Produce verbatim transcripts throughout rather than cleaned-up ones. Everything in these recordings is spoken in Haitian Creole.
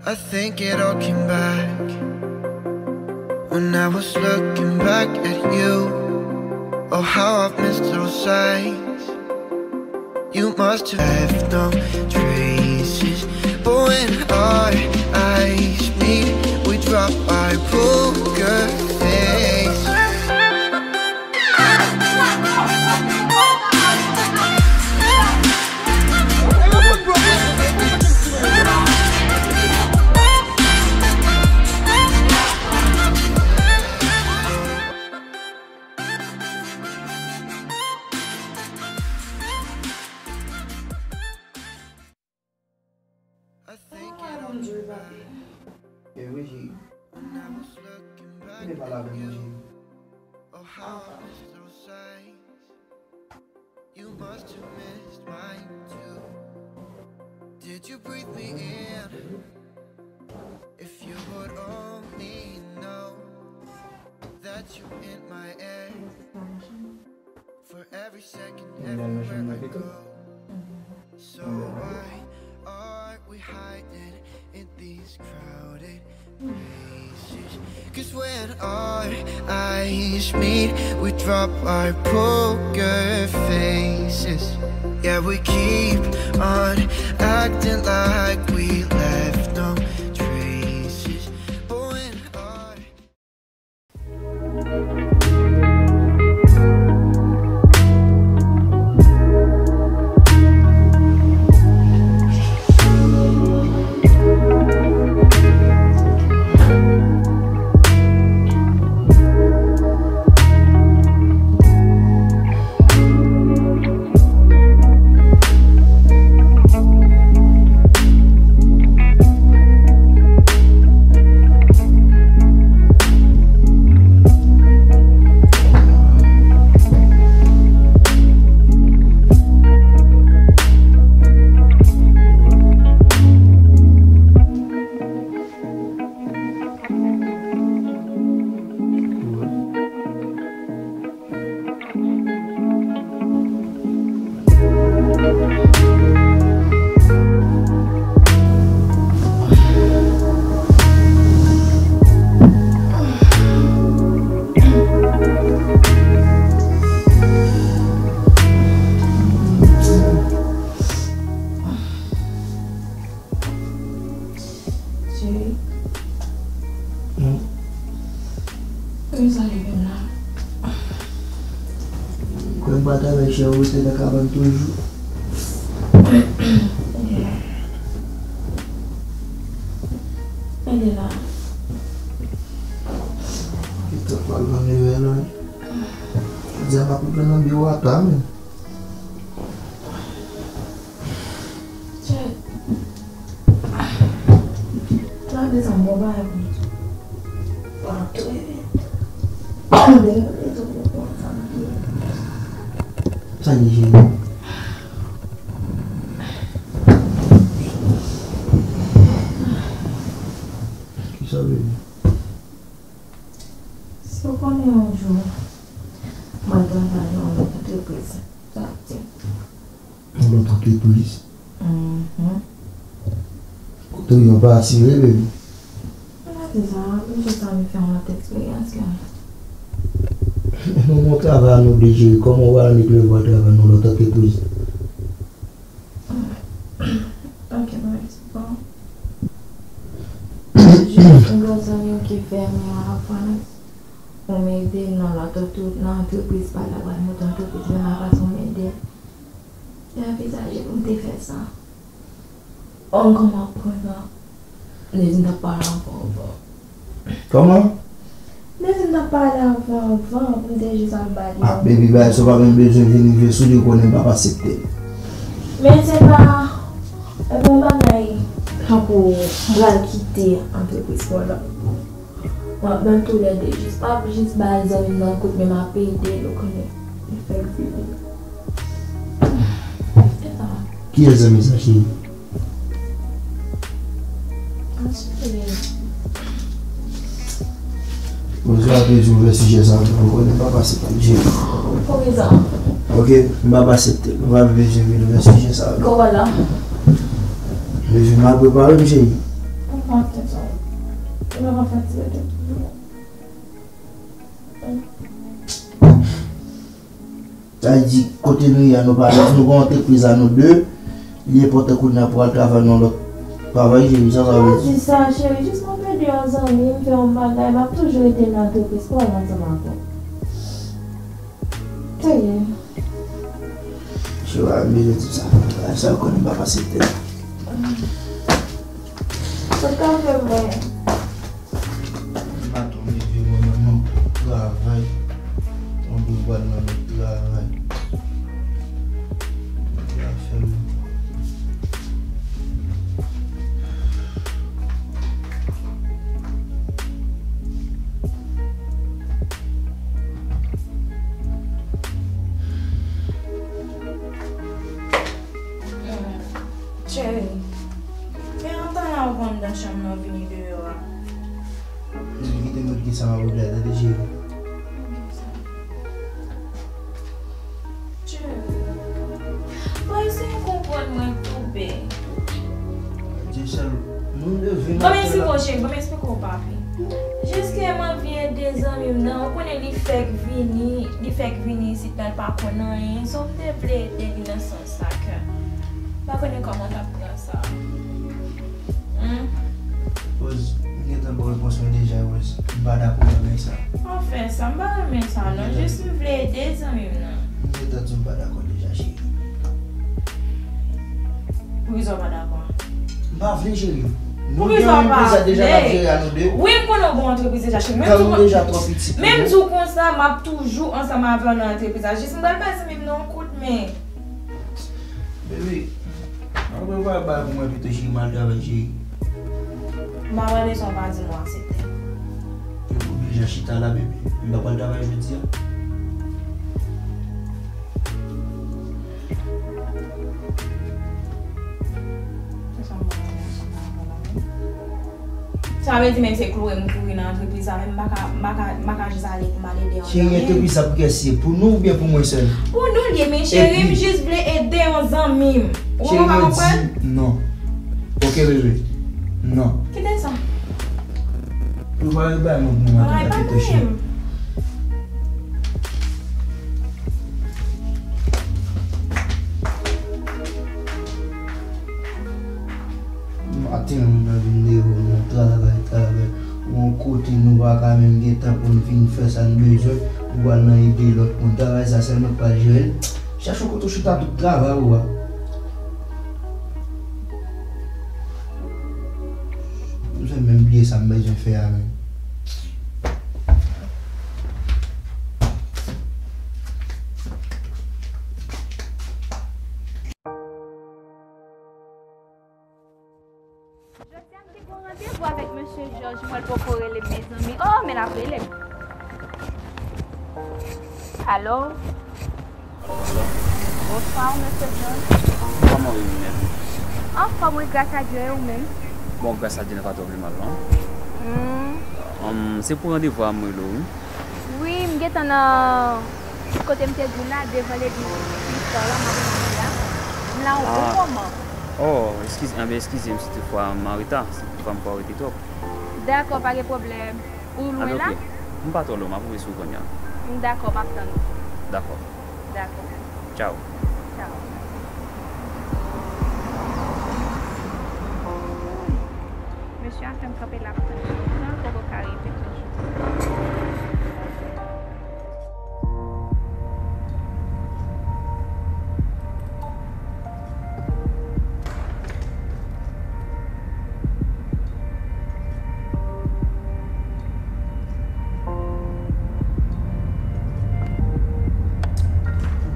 I think it all came back when I was looking back at you. Oh, how I've missed those sights. You must have left no traces. But when our eyes meet, we drop our poker face. Mwen renmen w, Bondye, wi, papi. E wi, cheri. Vin pale avè m, cheri. You must have missed mine too. Did you breathe me in? If you would only know that you're in my air. For every second, everywhere I go. So why are we hiding in these crowded places? 'Cause when our eyes meet, we drop our poker faces. Yeah, we keep on acting like we left no traces. But when our Cheri. Hmm? Kòman sa rive m la? Kwè m pa t avèk chè ou rete nan kabann toujou. Gade la. Ki tan pral nan neve la. Jodi a m ap pran nan biwo a ta menm. Chè. Sa desann bon bagay pou m. Antre. Sa ki jene? Kisa w vle di? Si w konnen yon jou, mwen travay nan yon lòt antrepriz, sa ap di. Yon lòt antrepriz? Mhm. Kote w ye pa asire, baby. Mwen te di sa, mwen jis anvi fè yon lòt eksperyans la. Men nou gon travay a nou oblije, kòman w pral annik leve w al travay nan lòt antrepriz? Ok, mwen di bon. Jis yon lòt zanmi m ki fè m yon avans. Ou m ede m nan lòt antre-, nan antrepriz pa la, pral monte antrepriz menm fason m ede. Li anvizaje pou m te fè sa. Ò, kòman pran sa? Lè m t ap pale anvan, anvan. Kòman? Lè m t ap pale anvan, anvan, pou m te jis al ba li. Ah, baby, bagay sa w pa menm bezwen vin rive sou li, ou konnen m p ap aksepte l. Men se pa, e pa yon bagay tankou m pral kite antrepriz pa w la. W ap nan toulède jis, w ap jis bay zanmi m nan kout men m ap ede l, ou konnen, li fè l vini. Se sa. Kiyès zanmi sa, cheri? An cheri. Bon, si w ap vle ouvè sijè sa ankò, m p ap aksepte l, cheri. Poukisa? Ok, m p ap aksepte l. M p ap bezwen vin ouvè sijè sa ankò. Kòman la? Bezwen mal prepare m, cheri. Kòman? Mwen pa fatige tèt mwen. Sa vle di, kote nou ye a, nou pa alèz, nou gen yon antrepriz a nou de, li enpòtan kounye a pou al travay nan lòt travay, cheri, sa, sa vle di. Di sa, cheri, jis mwen plede yon zanmi m, fè yon bagay, m ap toujou rete nan antrepriz pa w la ansanm avè w. Sa ye. Cheri, pa bezwen di sa. Sa, sa, ou konnen m pa pase tèt. Sa ka fè mwen. Maten m leve mwen menm nan travay. Mwen pou pral nan lòt travay. Travay. Cheri, fè lontan la ou pa anndan chanm nan, vini deyò a. Kite m wè kisa m ap regle a, tande cheri. Cheri, bon, eseye konprann mwen tou, bè. Seychelles, nou leve nan... Ban m eksplike w, cheri, ban m eksplike w, papi. Jiske m anvi ede zanmi m nan, ou konnen li fèk vini, li fèk vini isit la, l pa konn anyen. So, m te vle ede li nan sans sa ke m pa konnen kòman w t ap pran sa. Hmm? Rose, m gentan ba w repons mwen deja, Rose. M pa dakò avèk sa. Pa fè sa, m pa renmen sa, non. Jis m vle ede zanmi m nan. M gentan di w m pa dakò deja, cheri. Poukisa w pa dakò? M pa vle, cheri. Nou gen yon antrepriz deja n ap jere a nou de. Wi, m konnen w gen yon antrepriz deja, cheri. Menm si w konsa, m ap toujou ansanm avè w nan antrepriz la. Jis m pral bay zanmi m nan yon kout men. Bebe, m ap prepare bal pou mwen pito, cheri, m al travay, cheri. M pa pral bezwen w pa di m w aksepte. Yo oblije chita la, bebe. M pa pral travay jodi a. Sa vle di menm se Chloé m kouri nan antrepriz la, menm m pa ka, m pa ka, m pa ka jis ale pou m al ede yon zanmi m. Cheri, antrepriz la pou kiyès li ye? Pou nou oubyen pou mwen sèl? Pou nou li ye, men cheri, m jis vle ede yon zanmi m. Ou pa konprann? Cheri, mwen di non. Oke, bebe. Non. Kite sa. Ou pa bay mwen pou mwen, cheri. Maten an, nou vin leve, nou travay, travay. Yon kote nou pa ka menm gen tan pou n vin fè sa n bezwen. Ou pral nan ede lòt moun. Travay sa sèlman k pral jere l. Chèche yon kote w chita tout travay ou a. M fè menm bliye sa m bezwen fè a menm. Jodi a, m te gen yon randevou avèk mesye Jòj, mwen l poko rele m, mezanmi. Oh, men l ap rele m. Alo? Bonswa, mesye Jòj. Kòman w ye menm? Anfòm, wi, gras a Dye, e ou menm? Bon, gras a Dye, nou pa twò pi mal, non. Hmm. Hum, se pou randevou a m rele w, wi. Wi, m gentan nan kote m te di w la, devan legliz Kristò la, m ap kanpe la. M la yon bon moman. Oh, eskize, anben, eskize m si toutfwa m an reta, si toutfwa m fè w rete twòp. Dakò, pa gen pwoblèm. Ou lwen la? Anben, oke. M pa twò lwen, m ap rive sou ou kounye a. Dakò, m ap tann ou. Dakò. Dakò. Tchaw. Tchaw. Mesye a fè m kanpe la pou tann li. Nan poko ka rive toujou.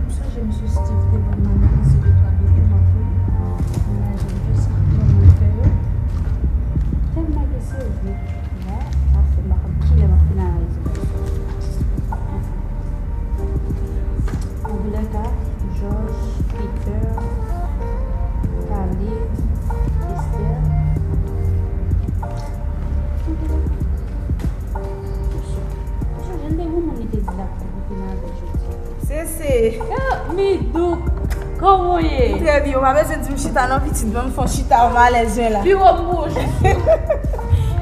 M sonje mesye Steve te ban m analize de twa dokiman pou li. Imajine w sa, kòman l fè yo. Tèlman gen sèvo. Bon, sa se m pa konn kilè m ap fin analize. Anfin. Anvilèka, Jòj, Peter, Kaleb, Esther. Ou sonje, n te gen yon moun li te di l ap vin avè jodi a. Sese. Ah, Midou, kòman w ye? M trè byen, ou pa bezwen di m chita non, pitit, ban m fè yon chita, m alèz mwen la. Pi wo m pou w jis.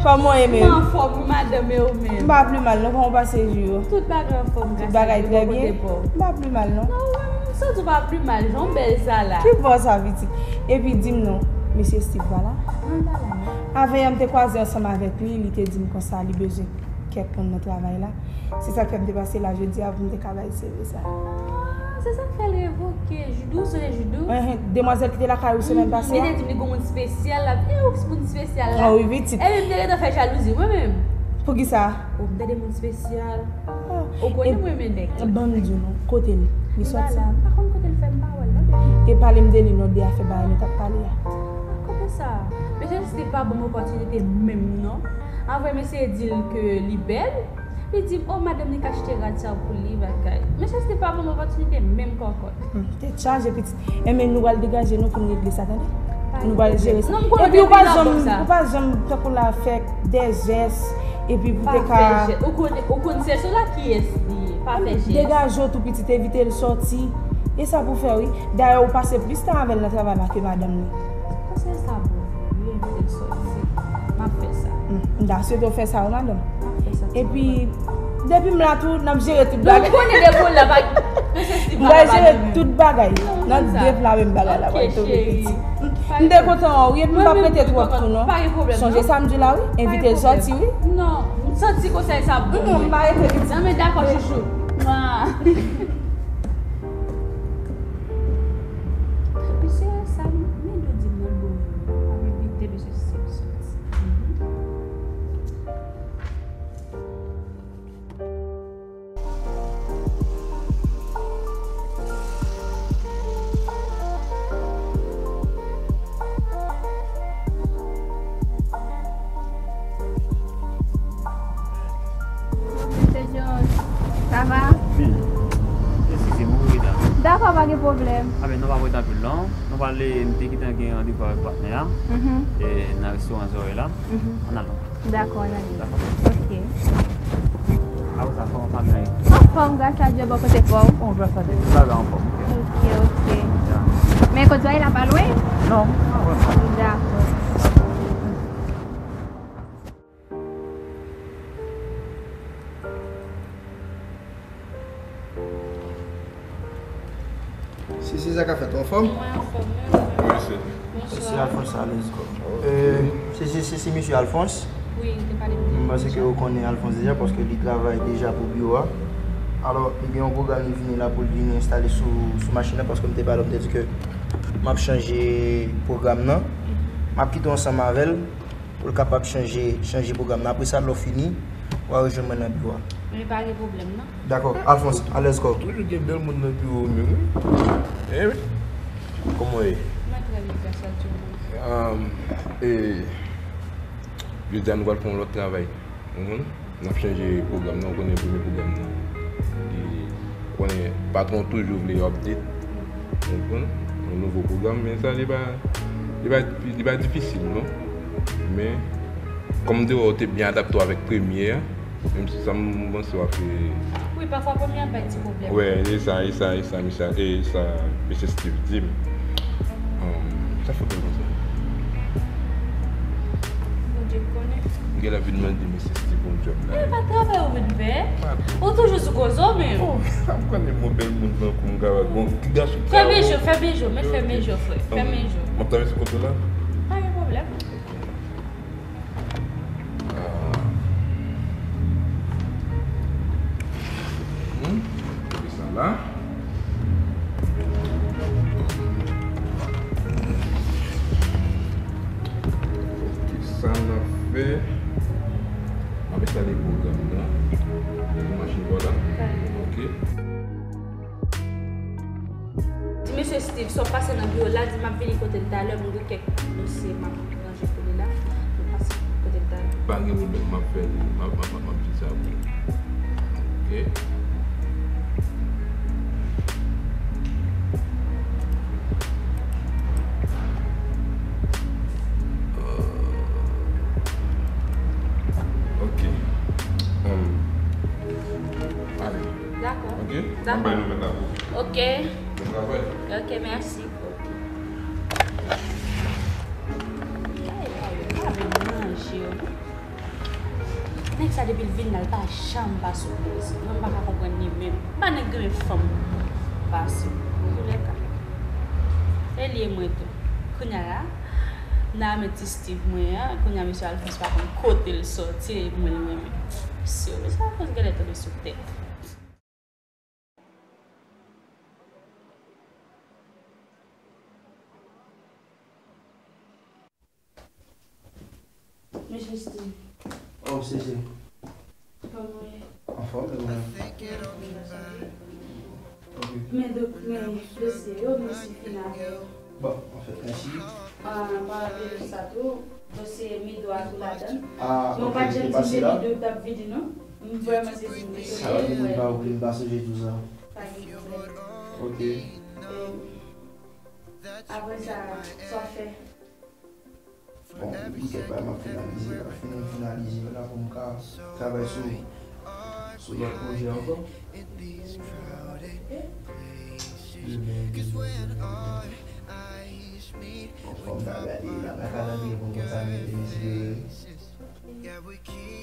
Kòman w ye menm? Mwen anfòm wi madanm, e ou menm? M pa pli mal non, kòman w pase jou yo? Tout bagay anfòm, grasa Dye, bò kote pa w? M pa pli mal non. Non, ou menm, m santi w pa pli mal, jan w bèl sa la. Ki bò sa pitit? Epi di m non, mesye Steve pa la? Non, l pa la non. Avè yè m te kwaze ansanm avèk li, li te di m konsa li bezwen kèk moun nan travay la. Se sa k fè m te pase la jodi a pou m te ka bay seve sa. Ah, se sa k fè l revoke. Jidou, w sonje Jidou? Enhen, demwazèl ki te lakay ou semèn pase a? Li te di m li gon moun espesyal la. E ou ki moun espesyal la? Ah wi, pitit. Ebyen, m te gentan fè jalouzi, mwen menm. Poukisa? Ou m tande moun espesyal. Ou konnen m renmen nèg. Ban m di w non, kote l? Li sòti? M pa la. M pa konn kote l fè, m pa wè l non. E pale m de li non, de afè bagay nou t ap pale a. Ah, kote sa? Mesye Steve pa ban m opòtinite menm non. Anvan m eseye di l ke li bèl, li di m, o, madanm li k achte rad sa pou li, bagay. Mesye Steve pa ban m opòtinite menm kòkòt. Hmm, tèt chaje pitit. Enben nou pral degaje nou pou n regle sa, tande? Nou pral jere sa. Epi ou pa janm, ou pa janm tankou la fè de jès, epi pou te ka. Pa fè jès. Ou konn, ou konn se sou la kiyès li ye. Pa fè jès. Degaje w tou pitit, evite l sòti. E sa pou fè wi. Dayè ou pase plis tan avè l nan travay la ke madanm li. Konsèy sa bon vre wi, evite l sòti. M ap fè sa. M ta swete w fè sa wi madanm. M ap fè sa ti madanm. Epi depi m la tou, n ap jere tout bagay. Non, ou konnen depi w la pa, mesye Steve pa la pa li menm. M pral jere tout bagay. Nan dev la menm bagay la pral tonbe pitit. M te kontan wè w wi, epi m p ap rete twòp tou non. Sonje sa m di w la wi, envite l sòti wi. Non, m santi konsèy sa bon. M pa rete pitit. Non men dakò chouchou. Mesye sa, men dou di m nan l bon vre. Mwen envite mesye Steve soti. Mesye George, sa va? Wi. Eskize m wi, Rita. Dakò, pa gen pwoblèm. Anben, nou p ap ret anpil non. Nou prale, m te gentan gen randevou avèk patnè a. Mhm. E, nan restoran Zoe la. Mhm. Ann al non. Dakò, ann ale. Dakò. Ok. Apre sa, kòman fanmi an ye? Anfòm, gras a Dye, bò kote pa w? Bon, gras a Dye, tout bagay anfòm, ok. Ok, ok. Ya. Men kot Zoe la pa lwen? Non, pa vrèman. Dakò. Sisi, sa k ap fèt, ou anfòm? Mwen anfòm, mwen anfòm. Wi, se. Bonswa. Mesye Alphonse, alèz kò. Ok. Euh, Sisi, Sisi, mesye Alphonse. Wi, li te pale de mwen deja. M panse ke ou konnen Alphonse deja, paske li travay deja pou biwo a. Alò, li gen yon pwogram, li vini la pou l vini enstale sou, sou machin nan, paske m te pale, m te di ke m ap chanje pwogram nan. Mhm. M ap kite w ansanm avè l. Pou l kapab chanje, chanje pwogram nan. Apre sa, lè w fini, w a rejwenn mwen nan biwo a. Men pa gen pwoblèm, non. Dakò. Alphonse, alèz kò w. Toujou gen bèl moun nan biwo w menm, wi. Eh wi. Kòman w ye? Mwen trè byen, gras a Dye, mwen. Um, e, jodi a, nou pral fè yon lòt travay. Ou konprann? N ap chanje pwogram nan, ou konnen premye pwogram nan, li, ou konnen patwon toujou vle update, ou konprann, yon nouvo pwogram, men sa li pa, li pa, li pa difisil non. Men, kòm m te wè w te byen adapte w avèk premye a, menm si sa m panse w ap fè. Wi, pafwa premye a bay ti pwoblèm. Wè, e sa, e sa, e sa, mesye, e sa, mesye Steve di m. Um, sa fè bèl konsa. Bondye konnen. M genlè vin mande mesye Steve yon djòb la. E pa travay ou vin fè? Ou toujou sou koze w menm. Oh, sa m konnen bon bèl moun nan kou m ka gon ti gason. Fèmen je w, fèmen je w, mèt fèmen je w, frè. Fèmen je w. M ap travay sou kont ou la? Pa gen pwoblèm. Ah. Hmm? Epi sa la. Ok, sa n ap fè. M ap enstale pwogram nan. Ou gen machin pa w la? Ok. Di mesye Steve, si w ap pase nan biwo la, di m ap vini kote l talè, m gen kèk dosye m ap ranje pou li la. M ap pase kote l talè. Pa gen pwoblèm, m ap fè li, m ap, m ap, m ap, m ap di sa pou li. Ok. Euh, ok. Um, ale. Dakò. Ok? Dakò. M ap bay nouvèl la pou ou. Ok. Bon travay. Ok, mèsi. Ok. Ay, ay, pa vle manje. Nèg sa depi l vin la, l pa janm pase yon plezi. Mwen, m pa ka konprann li menm. M pa nèk renmen fanm pase. Antoulèka, e li e mwen tou. Kounya la, m nan met ti Steve mwen an. Kounya, mesye Alphonse pa konn kote l sòti, e mwen l renmen. Mesye, mesye Alphonse genlè tonbe sou tèt. Mesye Steve. Oh, Sese. Kòman w ye? Anfòm, e ou menm? Ok. Men do-, men dosye yo, men si fin avè yo. Bon, anfèt, mèsi. Ah, pa rapele sa tou, dosye Mido a tou ladan l. Ah, ok, li te pase la? Bon, pa t janm di m se Mido k t ap vini, non. M vrèman sezi, m etone. Sa vle di m pa oubli, m pa sonje tou sa. Pa gen pwoblèm. Ok. Em, apre sa, sa w fè? Bon, m gen kèk bagay m ap finalize la. Fini m finalize yo la pou m ka travay sou, sou lòt pwojè ankò. Demen, demen, demen, demen. Bon, fò m ta gade la nan kalandriye pou m konn sa m mete mesye yo.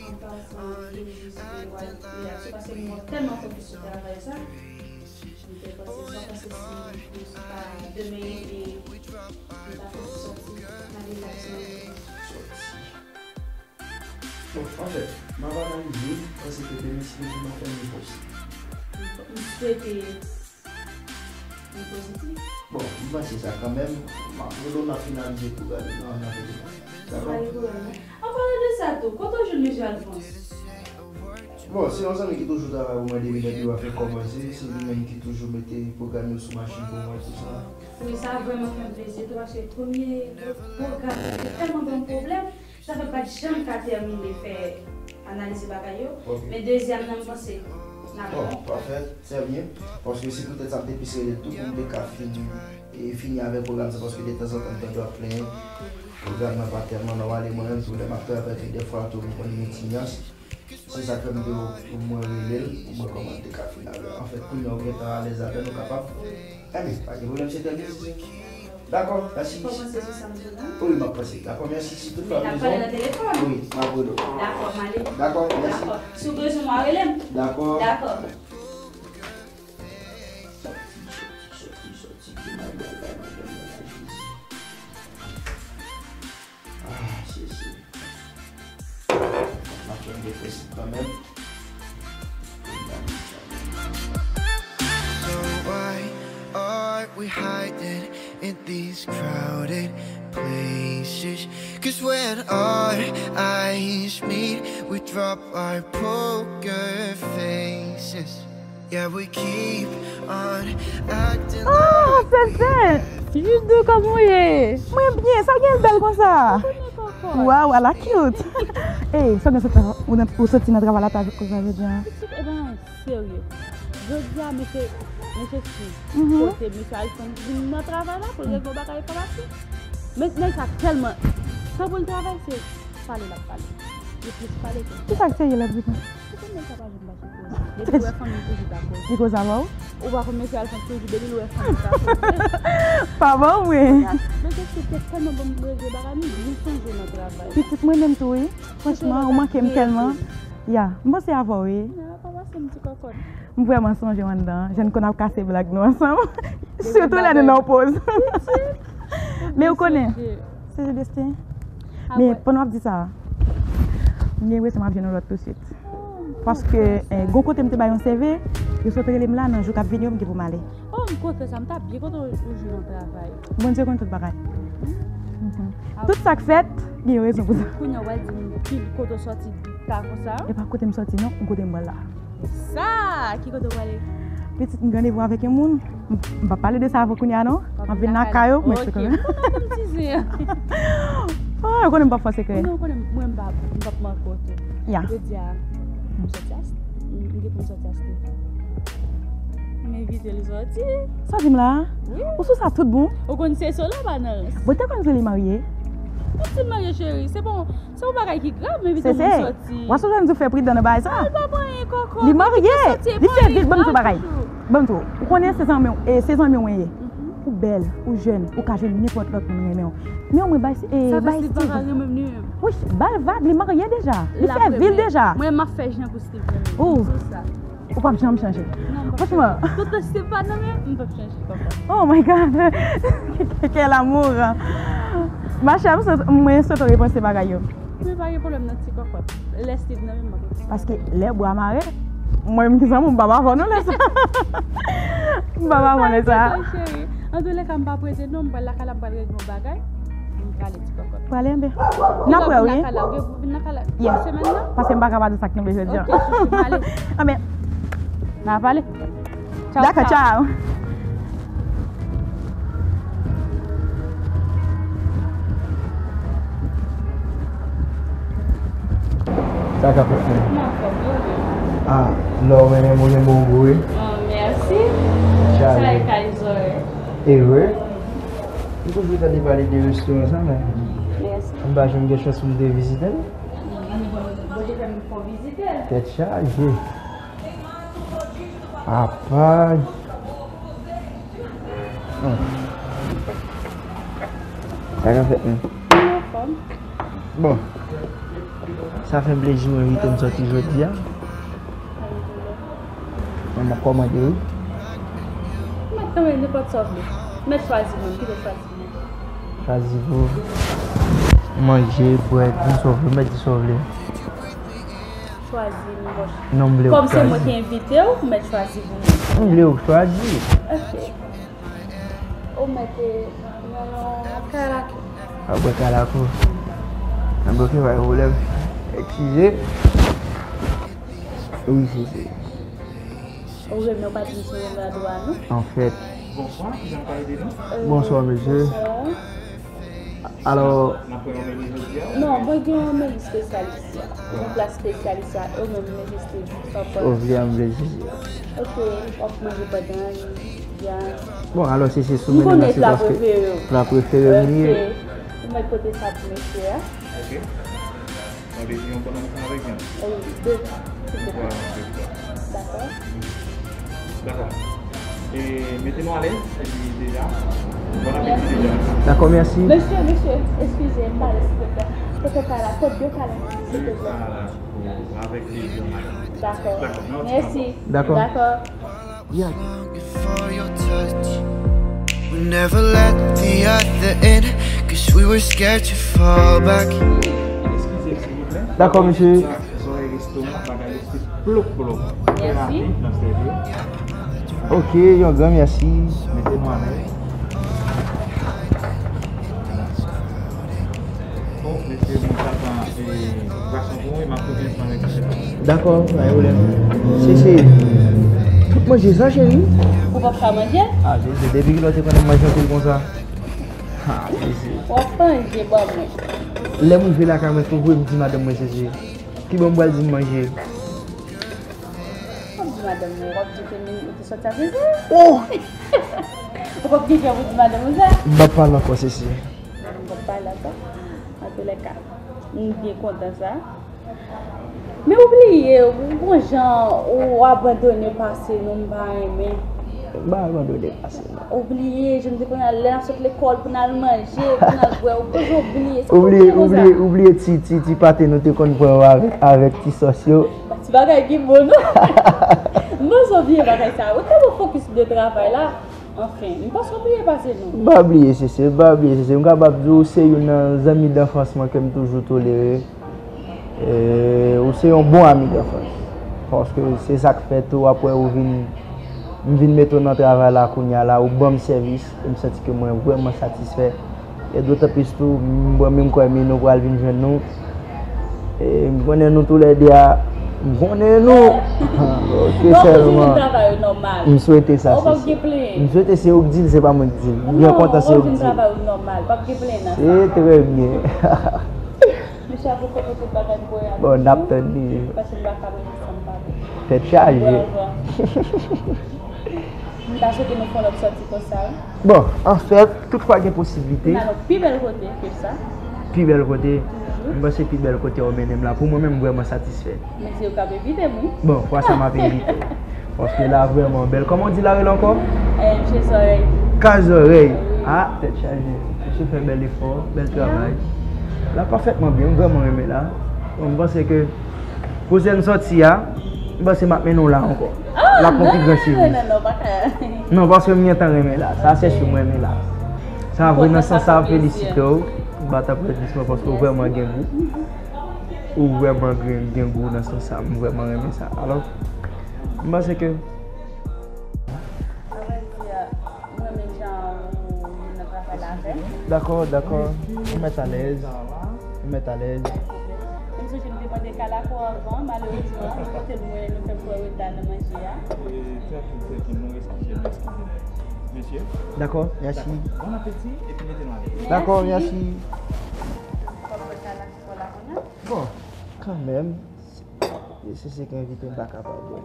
An pasan, m te jis vle w al priye a, se paske m wè w tèlman fokis sou travay sa. M te panse sa, paske si, si pa demen, e, m ta fè ti sòti, m ale laksan. Sòti. Bon, anfèt, m ap analize, m panse ke demen, si Bondye fè, m fè yon pòs. M, m swete li pozitif. Bon, m panse sa kanmenm, m ap rele w, n ap finalize pwogram nan, n ap rele w. Dakò? Pa gen pwoblèm, non. An palan de sa tou, kote w jwenn mesye Alphonse? Bon, se yon zanmi ki toujou travay pou mwen depi lè biwo a fèk kòmanse, se li menm ki toujou mete pwogram yo sou machin pou mwen, tou sa. Wi, sa vrèman fè m plezi tou, paske premye pwogram yo te tèlman ban m pwoblèm, sa fè m pa t janm ka tèmine fè analize bagay yo. Ok. Men dezyèm nan, m panse n ap bon. Bon, pafè, trè byen. Paske se poutèt sa m te plis rele l tou, pou m te ka fini, e fini avèk pwogram sa, paske detanzantan m tande w ap plenyen. Pwogram nan pa tèlman nòmal, e mwen menm tou, lè m ap travay tou, dèfwa tou, m konn gen ti nyans. Se sa k fè m te, pou mwen rele l, pou mwen kòman m te ka fin avè l. Anfèt, kounye a w gentan alèz avè l, ou kapab. Enben, pa gen pwoblèm, se trè byen, Sese. Dakò, mèsi. Fò w panse sou sa m di w la. Wi, m ap panse. Dakò, mèsi. Si tout fwa bezwen. N ap pale nan telefòn. Wi, m ap rele w. Dakò, m ale. Dakò, mèsi. Dakò. Si w bezwen mwen, rele m. Dakò. Dakò. Sòti, sòti, sòti, sòti, ki maryaj la, madanm nan la, Jezi. Ah, Jezi. M ap fè m depresif kanmenm. So why are we hiding in these crowded places? 'Cause when our eyes meet, we drop our poker faces. Yeah, we keep on acting. Ah, like Sese! Jidou, kòman w ye? Mwen byen, sa w gen bèl konsa? Ou konnen kòkòt. Waw, ala cute! Ey, sa w gen sot, ou nan, ou soti nan travay la, ta koz la jodi a? Pitit, e pa anyen serye. Jodi a, mesye, mesye Steve, mhm, pote mesye Alphonse vin nan travay la pou l regle yon bagay enfòmatik. Men nèg sa tèlman, tan pou l travay, se pale l ap pale. Li plis pale ke... Kisa k serye l ap di konsa? Ou konn nèg sa pa janm pa janm koze. Depi l wè fanmi l toujou ta koze. Li koze avè w? Ou pa konn mesye Alphonse toujou, depi l wè fanmi l ta koze. Pa bon, wi. Men se te tèlman ban m plezi, bagay m byen sonje nan travay. Pitit mwen menm tou, wi. Franchman, ou manke m tèlman. Ya, m panse avè w, wi. Ya, pa pase m ti kòkòt. M vrèman sonje w anndan. Jan n konn ap kase blag nou ansanm. Sitou lè nou nan yon poz. Men ou konnen. Se Celestin. Men pandan w ap di sa, m gen enpresyon m ap jwenn yon lòt tousuit. Paske, eh, gon kote m te bay yon C V, yo sot rele m la nan jou k ap vini yo, m gen pou m ale. Oh, m kontan sa, m ta byen kontan ou jwenn yon travay. Bondye konn tout bagay. Mhm. Tout sa k fèt, gen yon rezon pou sa. Kounye a w al di m ki kote w sòti ta konsa? E pa kote m sòti non, m kote m pral la. Sa, ki kote w prale? Pitit, m gen randevou avèk yon moun. M, m p ap pale de sa avan kounye a non. M ap vin lakay ou, m eksplike w. Ok, m kontan pou m ti zen. Oh, ou konnen m p ap fè sekrè. Non, ou konnen mwen m p ap, m p ap manke w tou. Ya. Jodi a, m sòti a, m gen pou m sòti a Steve. M envite l sòti. Sa w di m la? Wi. Ou sou sa tout bon? Ou konn se solo pa nan rans. Bon, te konn se li marye? Ou di l marye, cheri, se bon. Se yon bagay ki grav, men envite moun sòti. W ap sonje m di w fè pridan nan bagay sa. Li pa pran anyen kòkò. Li marye. Li fè vit, ban m di w bagay. Ban m di w. Ou konnen se zanmi w, e se zanmi w mwen ye. Mhm. Ou bèl, ou jèn, ou ka jwenn nenpòt lòt moun renmen w. Men omwen bay, e, bay Steve. Sa fè Steve pa ka renmen m li menm. Wi, ba l vag, li marye deja. Li fè vi l deja. Mwen, m ap fè jan pou Steve renmen m. Ou, ou p ap janm chanje. Franchman. Tonton Steve pa nan men, m p ap chanje, papa. Oh my God. Quel amour. Ma chère, mwen swete w repanse bagay yo. Men pa gen pwoblèm nan ti kòkòt. Lè Steve nan men m ap. Paske lè bwa mare, mwen menm ki zanmi w, m p ap avè w non lè sa. M p ap avè w lè sa. Dakò, cheri. Antoulèka, m pa prese non, m pral lakay la, m pral regle yon bagay. M prale ti kòkòt. Prale anben. N ap wè wi. Ou vin lakay la, ou vin lakay la semèn nan? Paske m pa ka pa di sa k tonbe jodi a. Ok, chouchou, m ale. Anben. N a pale. Dakò, tchaw. Sa ka fèt menm. Ah, lè w mennen m, ou gen bon gou wi. Oh, mèsi. Sa e kay zòrèy. E vre? M toujou tande pale de restoran sa, men m pa janm gen chans pou m te vizite l. Tèt chaje. Apa. Hmm. Sa ka fèt menm. Bon. Sa fè m plezi w envite m sòti jodi a. Mwen m ap kòmande wi. Mwen tanmen nenpòt sa w vle. Mèt chwazi mwen, kite chwazi mwen. Chwazi pou manje, bwè, di sa w vle, mèt di sa w vle. Chwazi m, bòs. Non, m vle w chwazi. Kòm se mwen ki envite w, ou mèt chwazi pou mwen. M vle w chwazi. Ok. Ou mèt nan kalakou. A bwè kalakou. Nan bwè ki pa gen pwoblèm. Eskize. Wi, se, se. Ou renmen w pa di m se renmen a dwa non. Anfèt. Bonswa, kijan m ka ede nou? Bonswa, mesye. Alò. N ap pran yon meni jodi a? Non, mwen gen yon meni espesyal isi a. Yon pla espesyal isi a. E ou menm, mesye Steve, sa w pran? Ou vle a, m vle jezi a. Ok, w ap manje pandan, ya. Bon, alò, si se sou meni nan, se paske pla prefere m li ye. Ok. Ou mèt pote sa pou mesye a. Ok. Mwen bezwen yon bannann san avèk vyann. Wi, de. Vwala, de. Dakò. Dakò. E mete nou alèz, epi deja. Bon apeti deja. Dakò, mèsi. Mesye, mesye, eskize, m pale, silvouplè. Kote kalakou, de kalakou, silvouplè. De kalakou, avèk plezi, madanm. Dakò. Dakò, mèsi. Dakò. Dakò. Yeah. Longing for your touch. We never let the other in, 'cause we were scared to fall back. Eskize, silvouplè. Dakò, mesye. Zòrèy restoran, bagay yo se plop, plop. Trè rapid nan sèvi. Ok, yon gran mèsi. Mete nou alèz. Bon, mesye, mwen pral pran, e, bwason pou mwen, m ap tounen ansanm avèk misye. Dakò, pa gen pwoblèm. Se, se tout manje sa, cheri? Ou p ap ka manje? Ah, Jezi, depi kilè w te konn ap manje anpil konsa? Ah, Jezi. W ap manje, ban mwen. Lè m rive lakay mwen, fò w voye m di madanm mwen, Jezi. Ki bò m pral di m manje? W ap di madanm mwen, w ap di ke nou te sòti avè sa. Oh! Ou p ap gen kè pou di madanm ou sa? M p ap pale ankò, Sesi. M p ap pale ankò. Antoulèka, m byen kontan sa. Men ou bliye, ou bon jan, ou abandone pase nou, m pa renmen. M pa abandone pase nou. Ou bliye, jan m te konn al, lè n ap sot lekòl pou n al manje, pou n al bwè, ou toujou bliye. Sa fè w bliye konsa? Ou bliye, ou bliye, ou bliye ti, ti, ti pate nou te konn pran yo avèk, avèk ti sòs yo. Ti bagay ki bon, non? M panse w bliye bagay sa. Ou tèlman fokis de travay la. Anfen, m panse w bliye pase nou. M pa bliye, Sesi, m pa bliye, Sesi. M kapab di w se youn nan zanmi danfans mwen ke m toujou tolere. E, ou se yon bon ami danfans. Paske se sa k fè tou, apre ou vin, m vin mete w nan travay la kounye a la, ou ban m sèvis, e m santi ke mwen vrèman satisfè. E dotan plis tou, m, mwen menm kwè men nou pral vin jwenn nou. E m konnen nou toulède a, m konnen nou. Ok, sèlman. M swete sa, se, m swete se ou k di l, se pa mwen k di l. M byen kontan se ou k di l. Se trè byen. Mesye ap rekonèt tout bagay m voye avèk nou. Bon, n ap tann li. Paske m pa ka manje san m pa bwè. Tèt chaje. M ta swete nou fè yon lòt sòti konsa, wi. Bon, anfèt, tout fwa gen posiblite. N al yon pi bèl kote ke sa. Pi bèl kote. Mhm. M panse pi bèl kote w mennen m la. Pou mwen menm, m vrèman satisfè. Mesye yo k ap envite m, wi. Bon, fwa sa m ap envite w. Paske la vrèman bèl. Kòman w di l la rele ankò? Eh, Misye Zòrèy. Kaz zòrèy. Ah, tèt chaje. Misye fè bèl efò, bèl travay. L ap pafètman byen, m vrèman renmen la. Bon, m panse ke pwochèn sòti a, m panse m ap mennen w la ankò. L ap pran pi gran seri. Non, non, non, non, pa ka. Non, paske m gentan renmen la. Sa se si m renmen la. Sa vre nan sans sa, felisite w. M bat apredisman paske w vrèman gen gou. Ou vrèman gen, gen gou nan sans sa. M vrèman renmen sa. Alò, m panse ke Mwen menm jan ou nan travay la avè m. Dakò, dakò. Ou mèt alèz. Ou mèt alèz. M sonje m te mande kalako anvan, malerezman, nou kote l mwen, nou fè m pran reta nan manje a. E, trè kou, trè kou, nou eskize, nou eskize. Mesye. Dakò, mèsi. Bon apeti, epi mete nou alèz. Dakò, mèsi. Bon, kanmenm, si se ki envite m pa kapab wè.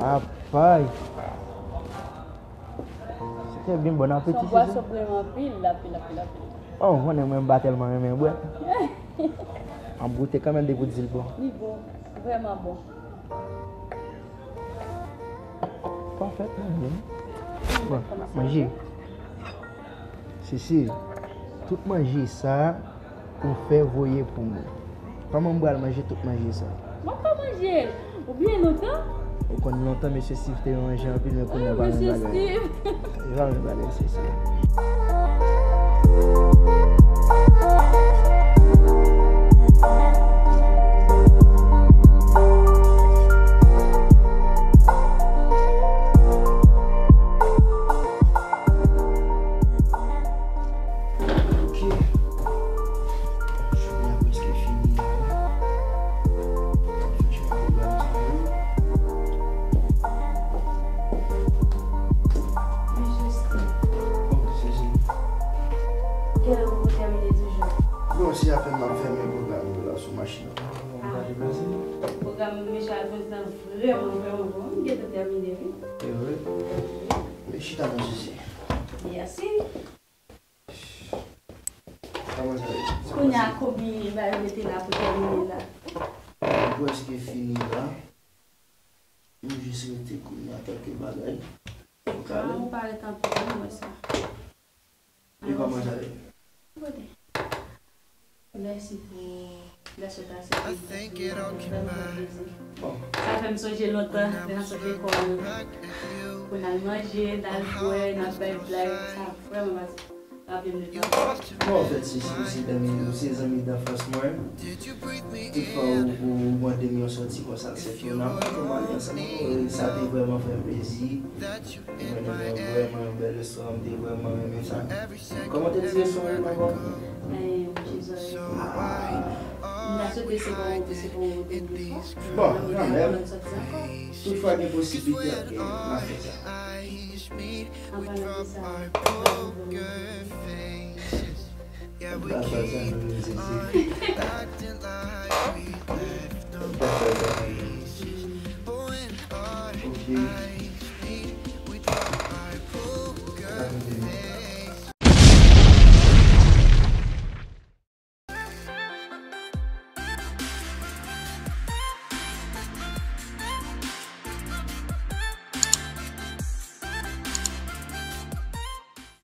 Apay. Se te byen bon apeti. Se yon bwason k renmen anpil, anpil, anpil, anpil. Oh, ou konnen mwen m pa tèlman renmen bwè. M ap goute kanmenm depi w di l bon. Li bon, vrèman bon. Pafèt, manje. Bon, manje. Sisi, tout manje sa ou fè voye pou mwen. Kòman m pral manje tout manje sa? Mwen pa manje. Ou bliye lontan? Ou konn lontan, mesye Steve te manje anpil, men kounye a pa menm bagay. Mesye Steve. E pa menm bagay, Sisi. Ok. Jounen an prèske fini la. Fè chak pwogram sa yo. Mesye Steve. Oh, Sisi. Kilè w poko tèmine toujou? Bon, se apèn m ap fèmen pwogram yo la sou machin nan. Ah. Pwogram mesye a jwenn nan vrèman, vrèman bon. M gentan tèmine, wi. E vre? Men chita non, Sisi. Mèsi. Kòman sa ye? Kounye a konbyen bagay yo mete la pou tèmine la? Nou prèske fini la. Nou jis rete kounye a kèlke bagay. Ou kale? Ou parèt anpil, wi, mwen sa. E kòman sa ye? Kote? Mèsi pou lè sa w te aksepte vin. Sa fè m sonje lontan, lè n ap sot lekòl, pou n al manje, n al bwè, n ap bay blag, sa vrèman pa raple m de tan. Bon, anfèt, se, se, se zanmi, se zanmi danfans mwen. Tout fwa ou, ou, ou mande m yon sòti konsa, se tou n ap tou ale ansanm. E sa te vrèman fè m plezi. Mwen te vrèman yon bèl restoran, m te vrèman renmen sa. Kòman te di restoran an ankò? Eh, Bouche Zòrèy. Ah. M ta swete se pa ou, se pa ou te vle fè. Bon, kanmenm. Tout fwa gen posiblite, ok, m ap fè sa. An palan de sa, m ta vle vle. Papa sa nan mizik. Papa sa nan mizik. Ok.